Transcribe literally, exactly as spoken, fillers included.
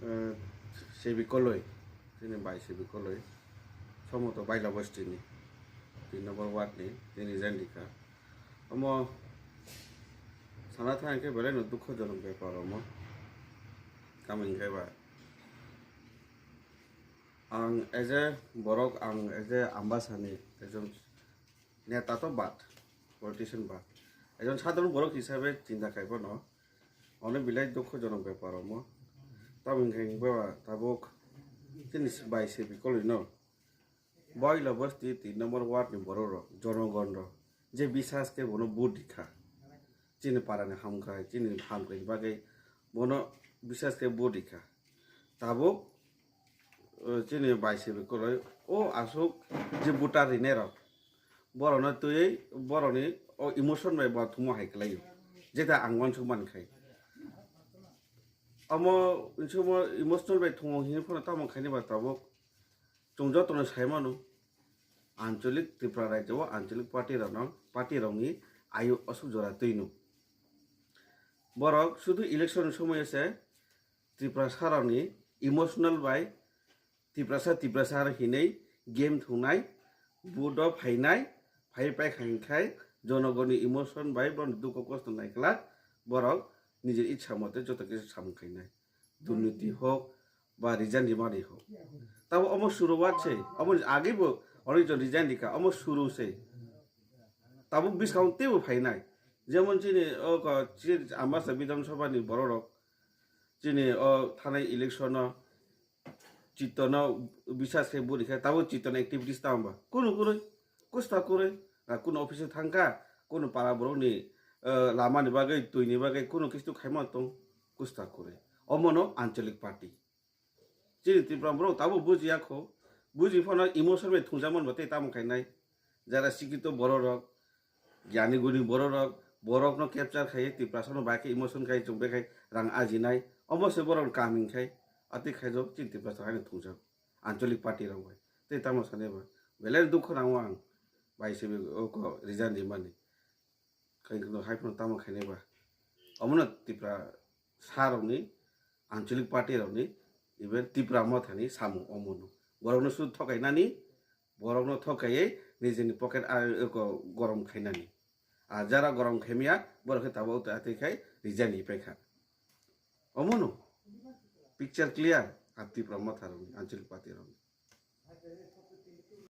Eh, Sebi Koloi, chini bai Sebi Koloi, Somoto Baila Bosti ni, tin number ward ni, tini resign rikha. Omo sana thang khe belai no dukho jonok bepar omo. Tamo hinkhe ba ang as a borok, ang as a Ambasani ekjon neta to bad, politician bad, ekjon sadharon borok hisabe chinta khai phano onek belai dukho jonok bepar omo. Tamo hinkhe ba tabuk chini bai Sebi Koloi no Baila Bosti tin number ward ni borok rok, jonogon rok je bisas khe bono vote rikha, chini para ni hamkrai, chini hamkrai ni bagwi bono bisas khe vote rikha. Tabuk, eh, chini bai Sebi Koloi o aswk je voter rinai rok, borok no twiwi borok ni o emotion bai bo thwngmo hai kwlai o, jeta ang uansuk man khai. Omo uansukmo emotional bai thwngmo hinwi phano tamo khaini ba tabuk chwng jotono sai mano, Anchalik Tripura rajyo o Anchalik party rokno, party rokni ayu aswk jora twino. Borok sudu election ni somoyo se Tripura sarokni emotional bai Tiprasa Tiprasa hinwi game thungnai, vote o phainai, phai paikha hinkhai jonogoni emotion bai bono dukho kosto naiklak, borok nijor itsa mote joto kisa samung khainai. Durniti hok ba resign rimani hok. Tabo omo suruwat se, omo age bo onek jon resign rikha, omo suru se. Tabo bwskang teibo phainai. Jemon chini o ko, chini Ambasa Bidhan Sabha ni borok rok, chini o thanai election o chitto no bisas khe buri khe, tabo chitto no activities tamo ba kunu kurui, kusta kurui, na kunu office thangkha, kunu para borok ni, eh, lama ni bagwi, twi ni bagwi kunu kistu khaima tong, kusta kurui. Omo no Anchalik party. Chini Tripura borok tabo bujiya kho, buji phano emotion bai thungjakmani bo tei tamo khainai. Jara sikito borok rok, gyani guni borok rok, borok no capture khai, Tiprasa no bai khe emotion khai, chwng bai khai rang ajinai. Omo se borok ni kam hinkhai, atwi khaijak chini Tiprasa haino thungjak. Anchalik party rok bai. Tei tamo sanai ba. Belai dukho nango ang. Bai se o ko resign rimani. Kainkno hai phano tamo khainai ba. Omono Tipra sa rokni, Anchalik party rokni, even Tipra Mothani samung omono. Borokno su thokainani, borokno thokaiwi nijini pocket a, eko gorom khainani. A jara gorom khaimya, borok khe tabuk atwi khai resign ri paikha. Omono picture clear, a Tipra Motha rokni, Anchalik party rokni.